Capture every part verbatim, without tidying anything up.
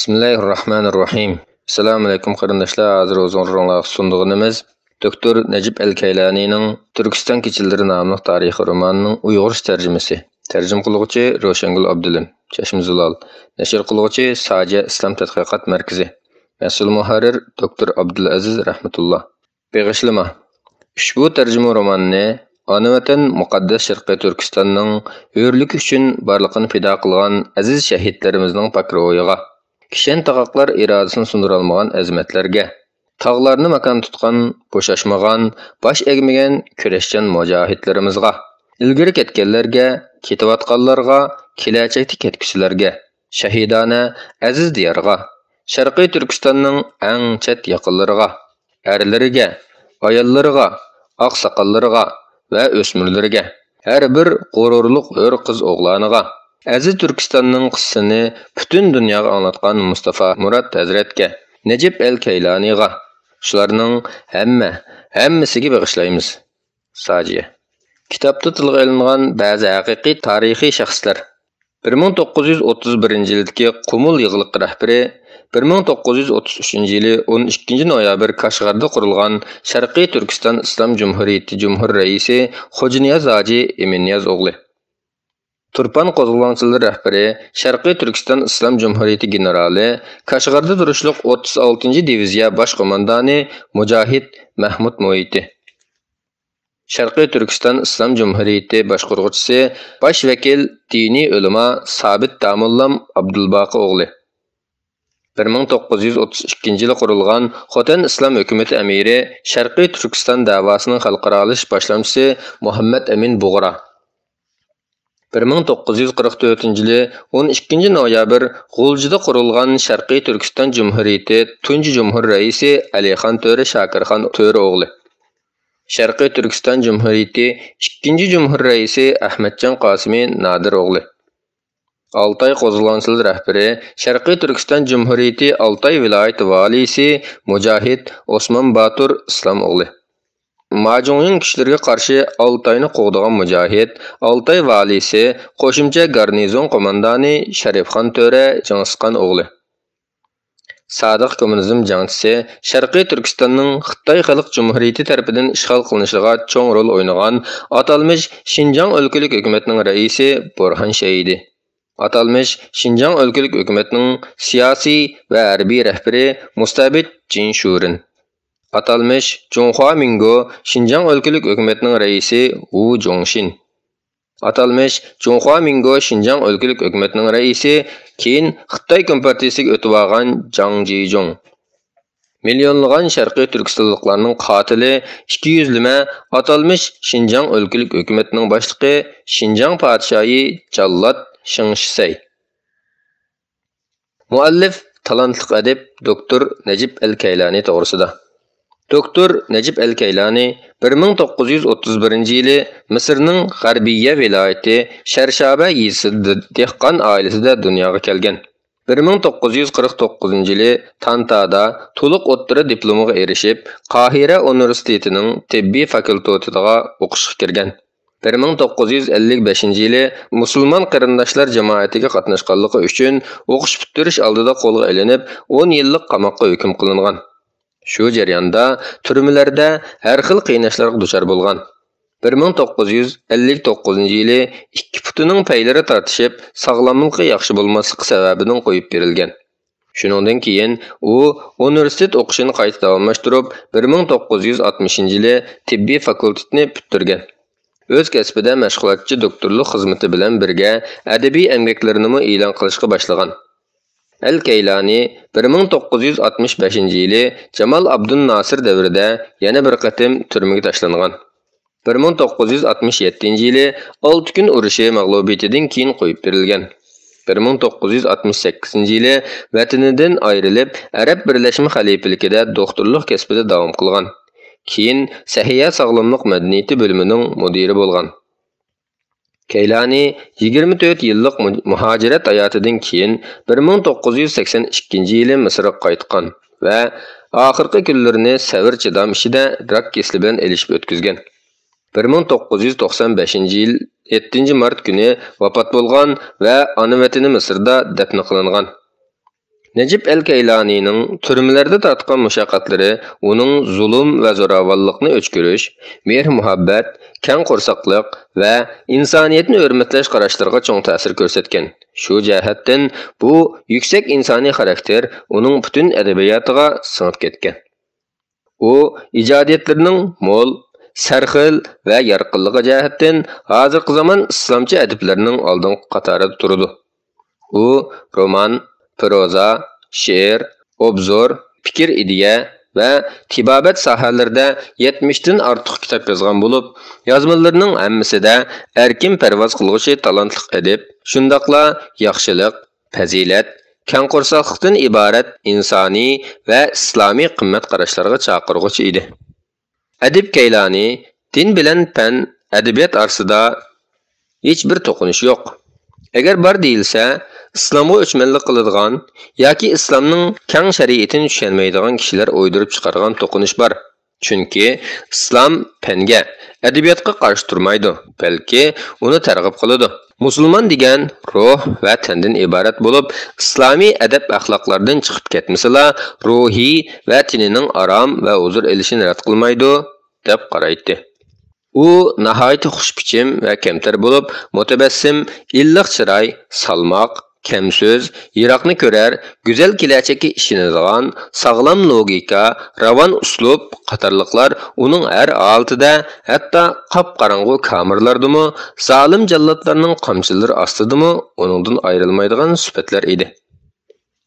بىسمىللاھىررەھمانىررەھىم. ئەسسالامۇئەلەيكۇم قېرىنداشلار، ھازىر ھۇزۇرۇڭلارغا سۇنىدىغىنىمىز دوكتور نەجىپ ئەل كەيلانىنىڭ تۈركىستان كېچىلىرى ناملىق تارىخىي رومانىنىڭ ئۇيغۇرچە تەرجىمىسى. تەرجىمە قىلغۇچى روشەنگۈل ئابدۇلىم، چەشمە زۇلال. نەشر قىلغۇچى ساجە ئىسلام تەتقىقات مەركىزى. مەسئۇل مۇھەررىر دوكتور ئابدۇلئەزىز رەھمەتۇللا. بېغىشلىما. ئۇشبۇ تەرجىمە روماننى ئانا ۋەتەن مۇقەددەس شەرقىي تۈركىستاننىڭ ھۆرلۈكى ئۈچۈن بارلىقىنى پىدا قىلغان ئەزىز شەھىدلىرىمىزنىڭ پاك روھىغا، كىشەن تاغاقلار ئىرادىسىنى سۇندۇرالمىغان ئەزىمەتلەرگە، تاغلارنى ماكان تۇتقان، بوشاشمىغان، باش ئەگمىگەن كۈرەشچان مۇجاھىدلىرىمىزغا، ئىلگىرى كەتكەنلەرگە، كېتىۋاتقانلارغا، كېلەچەكتە كەتكۈچىلەرگە، شەھىدانە ئەزىز دىيارغا، شەرقىي تۈركىستاننىڭ ئەڭ چەت يېقىنلىرىغا، ئەرلىرىگە، ئاياللىرىغا، ئاقساقاللىرىغا ۋە ئۆسمۈرلىرىگە، ھەر بىر غۇرۇرلۇق ھۆر قىز ئوغلانىغا، ئەزىز تۈركىستاننىڭ قىسسىسىنى پۈتۈن دۇنياغا ئاڭلاتقان مۇستافا مۇرات ھەزرەتكە، نەجىپ ئەل كەيلانىغا، شۇلارنىڭ ھەممە، ھەممىسىگە بېغىشلايمىز. ساجىيە. كىتابتا تىلغا ئېلىنغان بەزى ھەقىقىي تارىخىي شەخسلەر. بىر مىڭ توققۇز يۈز ئوتتۇز بىرىنچى يىلدىكى قۇمۇل يىغلىقى رەھبىرى، بىر مىڭ توققۇز يۈز ئوتتۇز ئۈچىنچى يىلى ئون ئىككىنچى نويابىر كاشغەردە قۇرۇلغان شەرقىي تۈركىستان ئىسلام جۇمھۇرىيىتى جۇمھۇر رەئىسى خوجانىياز ھاجى ئىمىننىياز ئوغلى. تۇرپان قوزغىلاڭچىلىرى رەھبىرى، شەرقىي تۈركىستان ئىسلام جۇمھۇرىيىتى گېنېرالى، كاشغەردە تۇرۇشلۇق ئوتتۇز ئالتىنچى دىۋىزىيە باش قوماندانى مۇجاھىد مەھمۇت مۇھىتى. شەرقىي تۈركىستان ئىسلام جۇمھۇرىيىتى باشقۇرغۇچىسى، باش ۋەكىل، دىنىي ئۆلىما سابىت داموللام ئابدۇلباقى ئوغلى. بىر مىڭ توققۇز يۈز ئوتتۇز ئىككىنچى يىلى قۇرۇلغان خوتەن ئىسلام ھۆكۈمىتى ئەمىرى، شەرقىي تۈركىستان دەۋاسىنىڭ خەلقئارالىشىش باشلامچىسى مۇھەممەد ئەمىن بۇغرا. بىر مىڭ توققۇز يۈز قىرىق تۆتىنچى يىلى ئون ئىككىنچى نويابىر غۇلجىدا قۇرۇلغان شەرقىي تۈركىستان جۇمھۇرىيىتى تۇنجى جۇمھۇر رەئىسى ئەلىخان تۆرە شاكىرخان تۆرە ئوغلى. شەرقىي تۈركىستان جۇمھۇرىيىتى ئىككىنچى جۇمھۇر رەئىسى ئەخمەتجان قاسىمى نادىر ئوغلى. ئالتاي قوزغىلاڭچىلىرى رەھبىرى، شەرقىي تۈركىستان جۇمھۇرىيىتى ئالتاي ۋىلايىتى ۋالىيسى مۇجاھىد ئوسمان باتۇر ئىسلام ئوغلى. ماجۇڭيىڭ كۈچلىرىگە قارشى ئالتاينى قوغدىغان مۇجاھىد، ئالتاي ۋالىيسى، قوشۇمچە گارنىزون قوماندانى شەرىپخان تۆرە جىڭسىخان ئوغلى. سادىق كوممۇنىزم جەڭچىسى، شەرقىي تۈركىستاننىڭ خىتاي خەلق جۇمھۇرىيىتى تەرىپىدىن ئىشغال قىلىنىشىغا چوڭ رول ئوينىغان ئاتالمىش شىنجاڭ ئۆلكىلىك ھۆكۈمەتنىڭ رەئىسى بۇرھان شەھىدى. ئاتالمىش شىنجاڭ ئۆلكىلىك ھۆكۈمەتنىڭ سىياسىي ۋە ھەربىي رەھبىرى مۇستەبىت جىن شۇرىن. ئاتالمىش جۇڭخۇا مىڭگو شىنجاڭ ئۆلكىلىك ھۆكۈمەتنىڭ رەئىسى ۋۇ جۇڭشىن. ئاتالمىش جۇڭخۇا مىڭگو شىنجاڭ ئۆلكىلىك ھۆكۈمەتنىڭ رەئىسى، كېيىن خىتاي كومپارتىيىسىگە ئۆتۈۋالغان جاڭ جىجۇڭ. مىليونلىغان شەرقىي تۈركىستانلىقلارنىڭ قاتىلى، ئىككى يۈزلىمە ئاتالمىش شىنجاڭ ئۆلكىلىك ھۆكۈمەتنىڭ باشلىقى، شىنجاڭ پادىشاھى جاللات شېڭ شىسەي. مۇئەللىپ تالانتلىق ئەدىب دوكتور نەجىپ ئەل كەيلانى توغرىسىدا. دوكتور نەجىپ ئەل كەيلانى بىر مىڭ توققۇز يۈز ئوتتۇز بىرىنچى يىلى مىسىرنىڭ غەربىيە ۋىلايىتى شەرشابە يېزىسىدا دېھقان ئائىلىسىدە دۇنياغا كەلگەن. بىر مىڭ توققۇز يۈز قىرىق توققۇزىنچى يىلى تانتادا تولۇق ئوتتۇرا دىپلومىغا ئېرىشىپ، قاھىرە ئۇنىۋېرسىتېتىنىڭ تېببىي فاكۇلتېتىغا ئوقۇشقا كىرگەن. بىر مىڭ توققۇز يۈز ئەللىك بەشىنچى يىلى مۇسۇلمان قېرىنداشلار جامائىتىگە قاتناشقانلىقى ئۈچۈن ئوقۇش پۈتتۈرۈش ئالدىدا قولغا ئېلىنىپ، ئون يىللىق قاماققا ھۆكۈم قىلىنغان. شۇ جەرياندا تۈرمىلەردە ھەر خىل قىيناشلارغا دۇچار بولغان. بىر مىڭ توققۇز يۈز ئەللىك توققۇزىنچى يىلى ئىككى پۇتىنىڭ پەيلىرى تارتىشىپ، ساغلاملىقى ياخشى بولماسلىقى سەۋەبىدىن قويۇپ بېرىلگەن. شۇنىڭدىن كېيىن ئۇ ئۇنىۋېرسىتېت ئوقۇشىنى قايتا داۋاملاشتۇرۇپ، بىر مىڭ توققۇز يۈز ئاتمىشىنچى يىلى تېببىي فاكۇلتېتنى پۈتتۈرگەن. ئۆز كەسپىدە مەشغۇلاتچى دوكتورلۇق خىزمىتى بىلەن بىرگە ئەدەبىي ئەمگەكلىرىنىمۇ ئېلان قىلىشقا باشلىغان. ئەل كەيلانى بىر مىڭ توققۇز يۈز ئاتمىش بەشىنچى يىلى جامال ئابدۇل ناسىر دەۋرىدە يەنە بىر قېتىم تۈرمىگە تاشلانغان. بىر مىڭ توققۇز يۈز ئاتمىش يەتتىنچى يىلى ئالتە كۈن ئۇرۇشى مەغلۇبىيىتىدىن كېيىن قويۇپ بېرىلگەن. بىر مىڭ توققۇز يۈز ئاتمىش سەككىزىنچى يىلى ۋەتىنىدىن ئايرىلىپ، ئەرەب بىرلەشمە خەلىپىلىكىدە دوختۇرلۇق كەسپىدە داۋام قىلغان. كېيىن سەھىيە ساغلاملىق مەدەنىيىتى بۆلۈمىنىڭ مۇدىرى بولغان. كەيلانى يىگىرمە تۆت يىللىق مۇ-، مۇھاجىرەت ھاياتىدىن كېيىن، بىر مىڭ توققۇز يۈز سەكسەن ئىككىنچى يىلى مىسىرغا قايتقان ۋە ئاخىرقى كۈنلىرىنى سەۋر-چىدام ئىچىدە راك كېسىلى بىلەن ئېلىشىپ ئۆتكۈزگەن. بىر مىڭ توققۇز يۈز توقسان بەشىنچى يىل يەتتىنچى مارت كۈنى ۋاپات بولغان ۋە ئانا ۋەتىنى مىسىردا دەپنە قىلىنغان. نەجىپ ئەل كەيلانىنىڭ تۈرمىلەردە تارتقان مۇشەققەتلىرى ئۇنىڭ زۇلۇم ۋە زوراۋانلىقنى ئۆچ كۆرۈش، مېھىر-مۇھەببەت، كەڭ قورساقلىق ۋە ئىنسانىيەتنى ھۆرمەتلەش قاراشلىرىغا چوڭ تەسىر كۆرسەتكەن. شۇ جەھەتتىن بۇ يۈكسەك ئىنسانىي خاراكتېر ئۇنىڭ پۈتۈن ئەدەبىياتىغا سىڭىپ كەتكەن. ئۇ ئىجادىيەتلىرىنىڭ مول، سەرخىل ۋە يارقىنلىقى جەھەتتىن ھازىرقى زامان ئىسلامچە ئەدىبلەرنىڭ ئالدىنقى قاتارىدا تۇرىدۇ. ئۇ رومان، پروزا، شېئىر، ئوبزور، پىكىر، ئىدىيە ۋە تېبابەت ساھەلىرىدە يەتمىشتىن ئارتۇق كىتاب يازغان بولۇپ، يازمىلىرىنىڭ ھەممىسىدە ئەركىن پەرۋاز قىلغۇچى تالانتلىق ئەدىب، شۇنداقلا ياخشىلىق، پەزىلەت، كەڭ قورساقلىقتىن ئىبارەت ئىنسانىي ۋە ئىسلامىي قىممەت قاراشلارغا چاقىرغۇچى ئىدى. ئەدىب كەيلانى دىن بىلەن پەن، ئەدەبىيات ئارىسىدا ھېچبىر توقۇنۇش يوق. ئەگەر بار دېيىلسە، ئىسلامغا ئۆچمەنلىك قىلىدىغان ياكى ئىسلامنىڭ كەڭ شەرىئىتىنى چۈشەنمەيدىغان كىشىلەر ئويدۇرۇپ چىقارغان توقۇنۇش بار. چۈنكى ئىسلام پەنگە، ئەدەبىياتقا قارشى تۇرمايدۇ، بەلكى ئۇنى تەرغىب قىلىدۇ. مۇسۇلمان دېگەن روھ ۋە تەندىن ئىبارەت بولۇپ، ئىسلامىي ئەدەپ-ئەخلاقلاردىن چىقىپ كەتمىسىلا، روھى ۋە تېنىنىڭ ئارام ۋە ھۇزۇر ئېلىشىنى رەت قىلمايدۇ، دەپ قارايتتى. ئۇ ناھايىتى خۇش پىچىم ۋە كەمتەر بولۇپ، مۇتەبەسسىم، ئىللىق چىراي، سالماق، كەم سۆز، يىراقنى كۆرەر، گۈزەل كېلەچەككە ئىشىنىدىغان، ساغلام لوگىكا، راۋان ئۇسلۇب قاتارلىقلار ئۇنىڭ ھەر ھالىتىدە، ھەتتا قاپقاراڭغۇ كامېرلاردىمۇ، زالىم جاللاتلارنىڭ قامچىلىرى ئاستىدىمۇ ئۇنىڭدىن ئايرىلمايدىغان سۈپەتلەر ئىدى.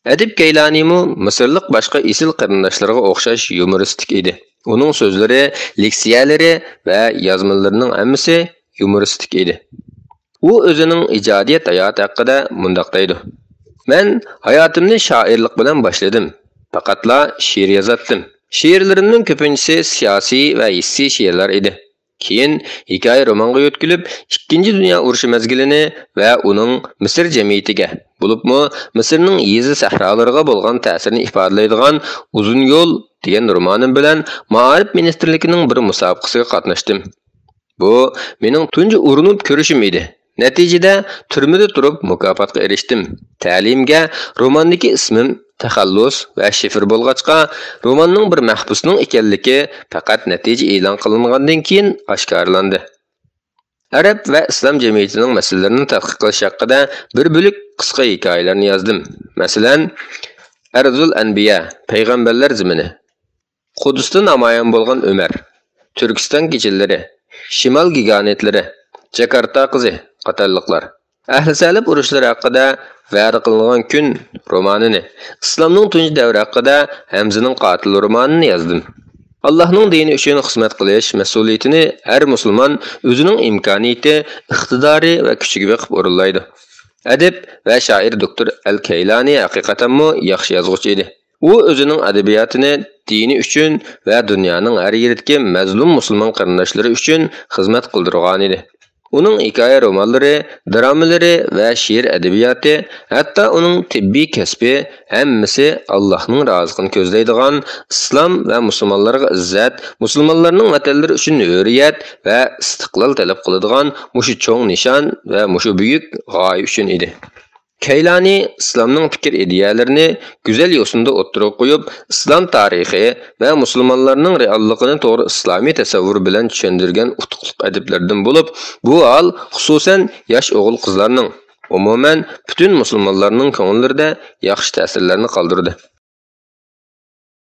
ئەدىب كەيلانىمۇ مىسىرلىق باشقا ئېسىل قېرىنداشلىرىغا ئوخشاش يۇمۇرىستىك ئىدى. ئۇنىڭ سۆزلىرى، لېكسىيەلىرى ۋە يازمىلىرىنىڭ ھەممىسى يۇمۇرىستىك ئىدى. ئۇ ئۆزىنىڭ ئىجادىيەت ھاياتى ھەققىدە مۇنداق دەيدۇ: «مەن ھاياتىمنى شائىرلىق بىلەن باشلىدىم. پەقەتلا شېئىر يازاتتىم. شېئىرلىرىمنىڭ كۆپىنچىسى سىياسىي ۋە ھېسسىي شېئىرلار ئىدى. كېيىن ھېكايە رومانغا يۆتكىلىپ، ئىككىنچى دۇنيا ئۇرۇشى مەزگىلىنى ۋە ئۇنىڭ مىسىر جەمئىيىتىگە، بولۇپمۇ مىسىرنىڭ يېزا سەھرالىرىغا بولغان تەسىرىنى ئىپادىلەيدىغان ئۇزۇن يول دېگەن رومانىم بىلەن مائارىپ مىنىستىرلىكىنىڭ بىر مۇسابىقىسىگە قاتناشتىم. بۇ مېنىڭ تۇنجى ئۇرۇنۇپ كۆرۈشۈم ئىدى. نەتىجىدە تۈرمىدە تۇرۇپ مۇكاپاتقا ئېرىشتىم. تەلىيىمگە روماندىكى ئىسمىم تەخەللۇس ۋە شىفىر بولغاچقا، روماننىڭ بىر مەھبۇسنىڭ ئىكەنلىكى پەقەت نەتىجە ئېلان قىلىنغاندىن كېيىن ئاشكارىلاندى.» ئەرەب ۋە ئىسلام جەمئىيىتىنىڭ مەسىلىلىرىنى تەتقىق قىلىش ھەققىدە بىر بۆلەك قىسقا ھېكايىلەرنى يازدىم. مەسىلەن، ئەرزۇل ئەنبىيا، پەيغەمبەرلەر زېمىنى، قۇدۇستا نامايان بولغان ئۆمەر، تۈركىستان كېچىلىرى، شىمال گىگانتلىرى، جاكارتا قىزى قاتارلىقلار. ئەھلى سەلىپ ئۇرۇشلىرى ھەققىدە ۋەدە قىلىنغان كۈن رومانىنى، ئىسلامنىڭ تۇنجى دەۋرى ھەققىدە ھەمزىنىڭ قاتىلى رومانىنى يازدىم. ئاللاھنىڭ دىنى ئۈچۈن خىزمەت قىلىش مەسئۇلىيىتىنى ھەر مۇسۇلمان ئۆزىنىڭ ئىمكانىيىتى، ئىقتىدارى ۋە كۈچىگە بېقىپ ئورۇنلايدۇ. ئەدىب ۋە شائىر دوكتور ئەل كەيلانى ھەقىقەتەنمۇ ياخشى يازغۇچى ئىدى. ئۇ ئۆزىنىڭ ئەدەبىياتىنى دىنى ئۈچۈن ۋە دۇنيانىڭ ھەر يېرىدىكى مەزلۇم مۇسۇلمان قېرىنداشلىرى ئۈچۈن خىزمەت قىلدۇرغانىدى. ئۇنىڭ ھېكايە رومانلىرى، درامىلىرى ۋە شېئىر ئەدەبىياتى، ھەتتا ئۇنىڭ تېببىي كەسپى، ھەممىسى ئاللاھنىڭ رازىلىقىنى كۆزلەيدىغان، ئىسلام ۋە مۇسۇلمانلارغا ئىززەت، مۇسۇلمانلارنىڭ ۋەتەنلىرى ئۈچۈن ھۆرىيەت ۋە ئىستىقلال تەلەپ قىلىدىغان مۇشۇ چوڭ نىشان ۋە مۇشۇ بۈيۈك غايە ئۈچۈن ئىدى. كەيلانى ئىسلامنىڭ پىكىر ئىدىيەلىرىنى گۈزەل يوسۇندا ئوتتۇرىغا قويۇپ، ئىسلام تارىخى ۋە مۇسۇلمانلارنىڭ رېئاللىقىنى توغرا ئىسلامىي تەسەۋۋۇر بىلەن چۈشەندۈرگەن ئۇتۇقلۇق ئەدىبلەردىن بولۇپ، بۇ ھال خۇسۇسەن ياش ئوغۇل-قىزلارنىڭ، ئومۇمەن پۈتۈن مۇسۇلمانلارنىڭ كۆڭۈللىرىدە ياخشى تەسىرلەرنى قالدۇردى.